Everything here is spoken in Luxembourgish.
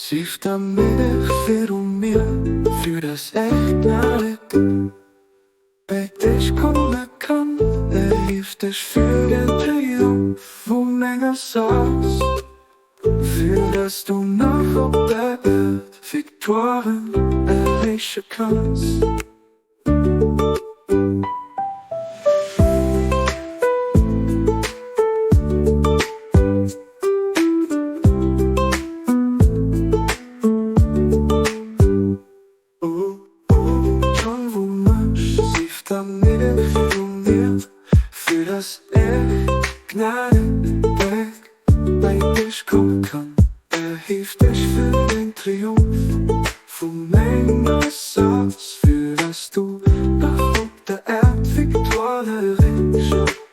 Sief der mir viru mir, fir dass er Gnade bei dech komme kann. Er hieft dech fir den Triumph vum enger Saz, fir dass du nach op der Erd Victoiren erreeche kanns. John wou mech sief der mir viru mir, fir dass er Gnade bei dech komme kann. Erhief dech fir den Triumph vu menger Saz, fir dass du nach op der Erd Victoire erreeche.